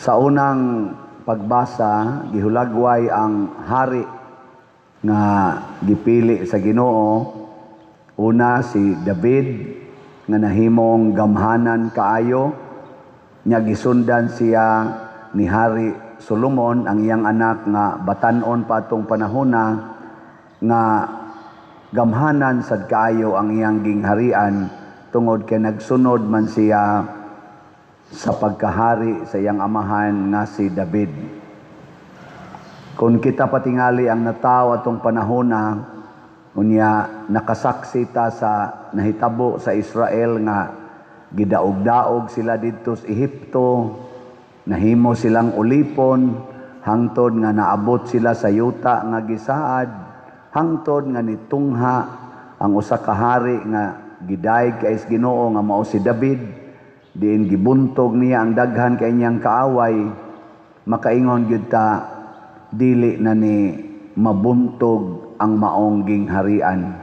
Sa unang pagbasa, gihulagway ang hari nga gipili sa Ginoo. Una, si David nga nahimong gamhanan kaayo nya gisundan siya ni Hari Solomon, ang iyang anak nga batan-on pa atong panahona, nga gamhanan sad kaayo ang iyang gingharian tungod kay nagsunod man siya sa pagkahari sa iyang amahan nga si David. Kung kita patingali ang natawo atong panahona, unya nakasaksi ta sa nahitabo sa Israel nga gidaog-daog sila didto sa Ehipto, nahimo silang ulipon hangtod nga naabot sila sa yuta nga gisaad, hangtod nga nitungha ang usa ka hari nga gidayeg kay sa Ginoo nga mao si David, diin gibuntog niya ang daghan kay niyang kaaway. Makaingon gyud ta, dili na ni mabuntog ang maong gingharian.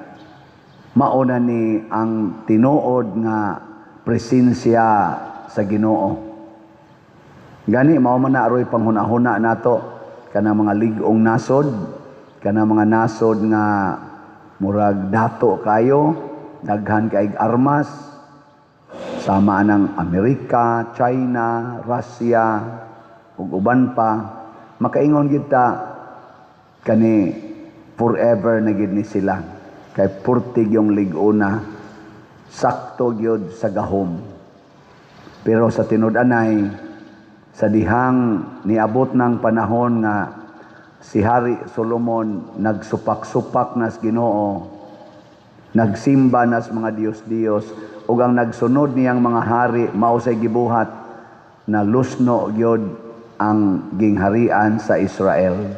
Mao na ni ang tinuod nga presensya sa Ginoo. Gani mao man na aroy panghuna-huna nato kana mga lig-ong nasod, kana mga nasod nga murag dato kayo, daghan kay armas, sama ng Amerika, China, Russia, ug uban pa, makaingon gyud ta kani forever na gid ni sila. Kay purtig yung lig-ona, sakto gyud sa gahom. Pero sa tinud-anay, sa dihang niabot ng panahon nga si Hari Solomon nagsupak-supak nas Ginoo, nagsimba nas mga Diyos-Diyos, ug ang nagsunod niyang mga hari mao say gibuhat, na lusno gyud ang gingharian sa Israel.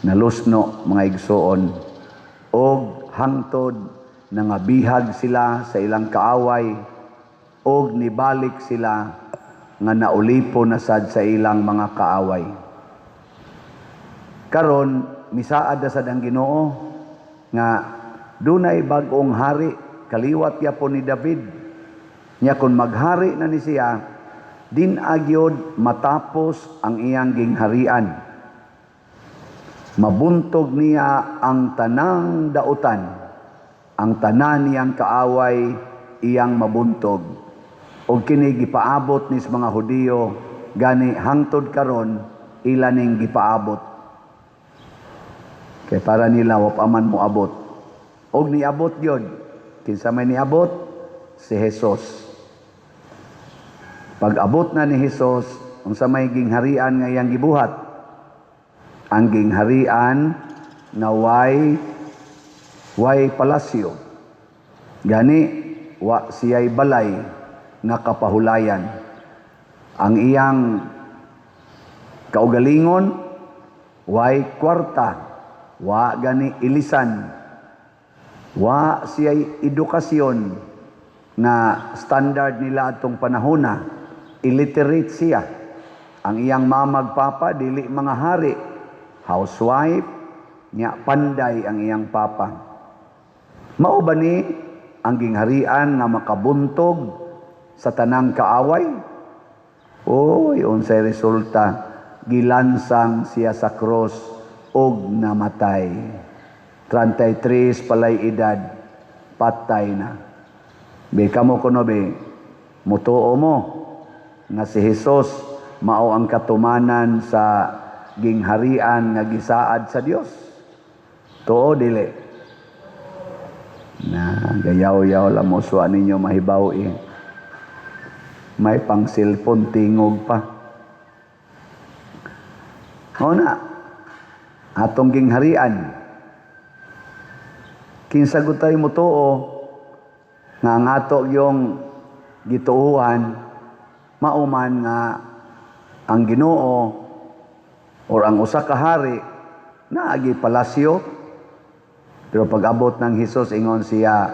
Nalusno, mga igsoon, og hangtod nangabihag sila sa ilang kaaway og nibalik sila nga naulipon na sad sa ilang mga kaaway. Karon misaad na sad ang Ginoo nga dunay bag-ong hari, kaliwat yapon ni David. Nya kung maghari na ni siya, din agyod matapos ang iyang gingharian. Mabuntog niya ang tanang dautan, ang tanan niyang kaaway iyang mabuntog. Og kini gipaabot ni sa mga Hudiyo, gani hangtod karon ila ning gipaabot. Kay para nila wa pa man moabot. Og niabot gyud. Kinsa may niabot? Si Jesus. Pag abot na ni Jesus, unsa may gingharian nga iyang gibuhat? Ang gingharian nga way palasyo. Gani wa siya'y balay nga kapahulayan. Ang iyang kaugalingon way kwarta, wa gani ilisan, wa siya'y edukasyon nga standard nila atong panahona. Illiterate siya. Ang iyang mama ug papa dili mga hari, housewife nya panday ang iyang papa. Mao ba ni ang gingharian nga makabuntog sa tanang kaaway? Oy, unsay resulta? Gilansang siya sa cross og namatay. 33 palay edad, patay na. Be kamo kuno be, mutuo mo nga si Jesus mao ang katumanan sa gingharian nga gisaad sa Dios? Tuo, dili? Na gayaw-yaw lang mo, suwa ninyo mahibaw eh. May pang cellphone tingog pa. O na, atong gingharian. Kinsa gud tay motuo nga ang ato yung gituohan mauman nga ang Ginoo or ang usa ka hari naagi palasyo? Pero pag-abot ng Hesus, ingon siya,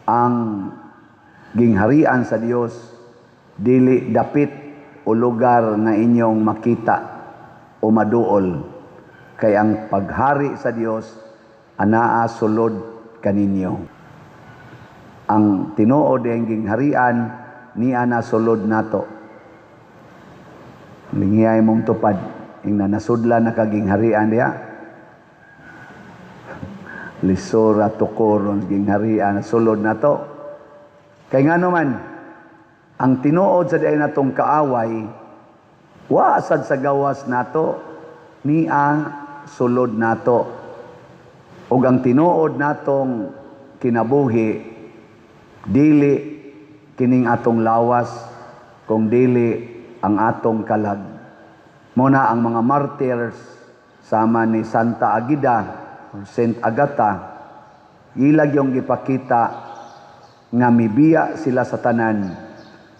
ang gingharian sa Dios dili dapit o lugar nga inyong makita o maduol, kay ang paghari sa Dios anaa sulod kaninyo. Ang tinuod ang gingharian niya na sulod nato. Lingiyay mong tupad. Ingna nasudlan na kag gingharian diha. Lisora tukoron gingharian sulod na to. Kay ngano man, ang tinuod sa diay natong kaaway, wa sad sa gawas nato, nia sulod nato. Ug ang tinuod natong kinabuhi, dili kining atong lawas, kung dili ang atong kalag. Muna ang mga martyrs sama ni Santa Agida or Saint Agatha, ilag yung gipakita nga mibiya sila sa tanan.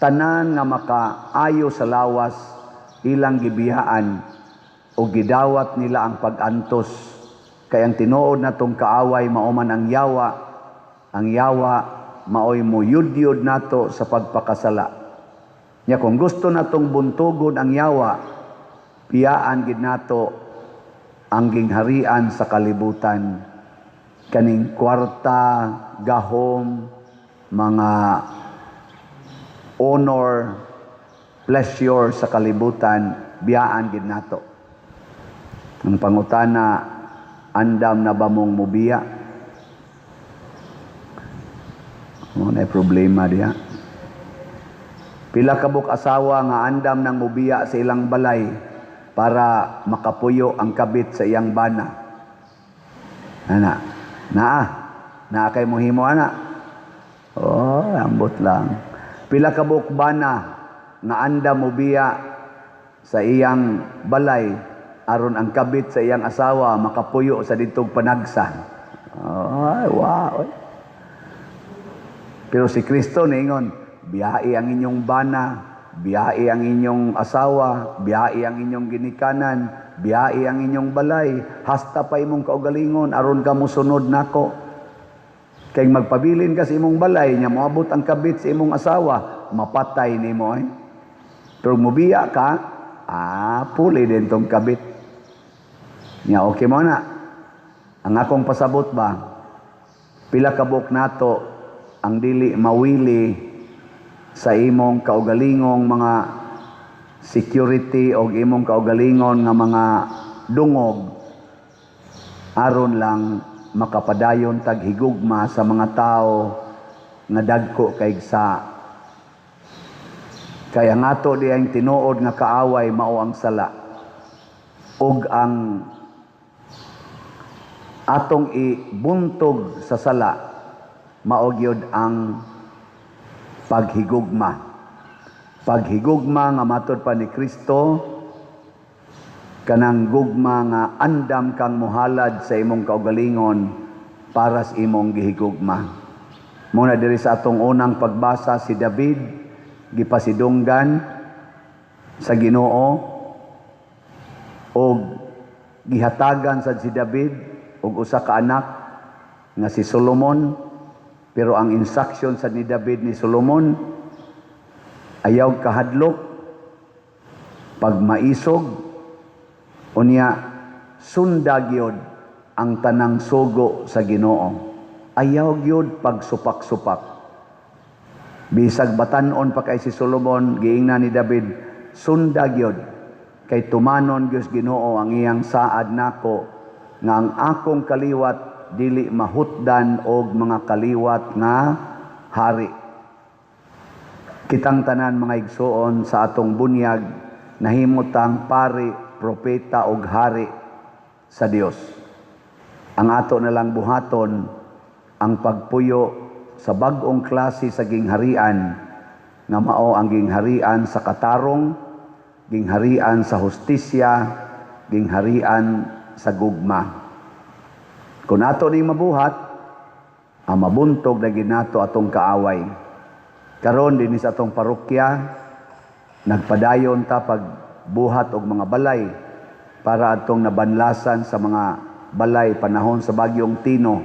Tanan nga makaayo sa lawas, ilang gibiyaan o gidawat nila ang pag-antos. Kay ang tinuod natong kaaway mao man ang yawa, ang yawa maoy muyudyod nato sa pagpakasala. Nya kung gusto natong buntugon ang yawa, biyaan gid nato ang gingharian sa kalibutan, kaning kwarta, gahom, mga honor, pleasure sa kalibutan, biyaan gid nato. Ang pangutana, andam na ba mong mubiya? Mo na problema diha. Pila ka buok asawa nga andam nang mubiya sa ilang balay para makapuyo ang kabit sa iyang bana? Ana, naa, naa kay mohimo ana. Oh, ambot lang. Pila ka buok bana nga andam mobiya sa iyang balay aron ang kabit sa iyang asawa makapuyo sa ditong panagsa? Oh, wow. Pero si Kristo niingon, "Biyai ang inyong bana, biyai ang inyong asawa, biyai ang inyong ginikanan, biyai ang inyong balay, hasta pa imong kaugalingon aron ka mosunod nako." Kay magpabilin ka sa imong balay, nya moabot ang kabit sa imong asawa, mapatay nimo eh. Pero mubiya ka, puli din tong kabit. Nya okay mo na. Ang akong pasabot ba, pila ka buok nato ang dili mawili sa imong kaugalingong mga security o imong kaugalingon nga mga dungog aron lang makapadayon tag higugma sa mga tao nga dagko kay sa? Kaya ngato di ang tinuod nga kaaway mao ang sala, ug ang atong ibuntog sa sala mao gyud ang paghigugma, paghigugma nga matod pa ni Kristo, kanang gugma nga andam kang muhalad sa imong kaugalingon para sa imong gihigugma. Muna diri sa atong unang pagbasa, si David gipasidunggan sa Ginoo og gihatagan sad si David og usa ka anak nga si Solomon, pero ang instruction sa ni David ni Solomon, "Ayaw kahadlok pag maisog, unya sunda gyud ang tanang sugo sa Ginoo. Ayaw gyud pagsupak-supak." Bisag batan-on pa kay si Solomon, giingnan ni David, "Sunda gyud kay tumanon gyud Ginoo ang iyang saad nako nga ang akong kaliwat dili mahutdan og mga kaliwat nga hari." Kitang tanan, mga igsuon, sa atong bunyag nahimutang pari, propeta ug hari sa Dios. Ang ato na lang buhaton ang pagpuyo sa bag-ong klase sa gingharian nga mao ang gingharian sa katarong, gingharian sa hustisya, gingharian sa gugma. Kung ato ning mabuhat, ang mabuntog na ginato atong kaaway. Karon dinhi sa atong parokya, nagpadayon ta pagbuhat og mga balay para atong nabanlasan sa mga balay panahon sa bagyong Tino.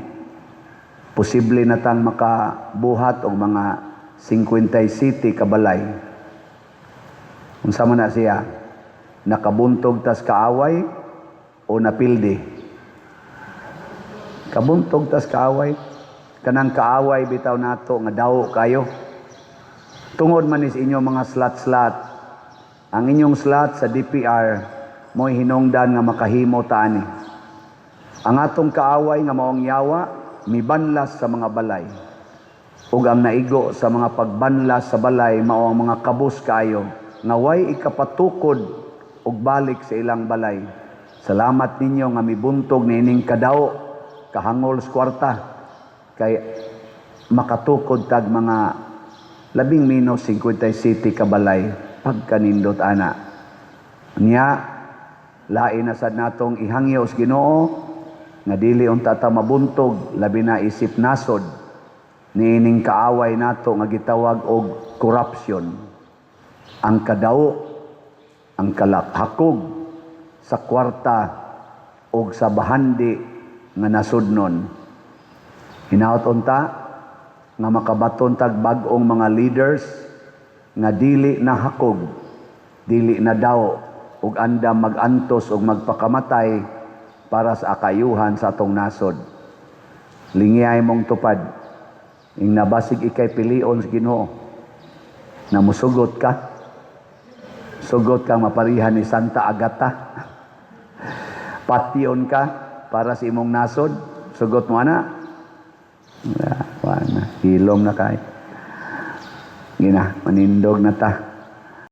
Posible na tang makabuhat og mga 57 ka balay. Unsa man na siya? Nakabuntog tas kaaway o napildi? Kabuntog tas kaaway. Kanang kaaway bitaw nato nga daw kayo. Tungod man is inyo mga slat-slat. Ang inyong slot sa DPR mo'y hinungdan nga makahimo ta ani. Ang atong kaaway nga maong yawa mibanlas sa mga balay. Ug ang naigo sa mga pagbanlas sa balay mao ang mga kabus kaayo nga way ikapatukod og balik sa ilang balay. Salamat ninyo nga mibuntog niining kadaw kahangol sa kwarta kay makatukod tag mga labing menos 57 ka balay pagkanindot ana. Nya lain na sad natong ihangyo sa Ginoo nga dili unta ta mabuntog, labi na isip nasod, niining kaaway nato nga gitawag og corruption. Ang kadaw, ang kalakhakog sa kwarta og sa bahandi nga nasudnon. Hinaot unta nga makabaton tag bag-ong mga leaders nga dili na hakog, dili na daw ug andam magantos ug magpakamatay para sa akayuhan sa atong nasod. Lingiyay mong tupad, ing nabasig ikay pilion sa Ginoo, na musugot ka, sugot kang maparihan ni Santa Agata. Patyon ka para sa imong nasod, sugot mo ana. Wala, wala na. Hilom na kay. Gina, manindog na ta.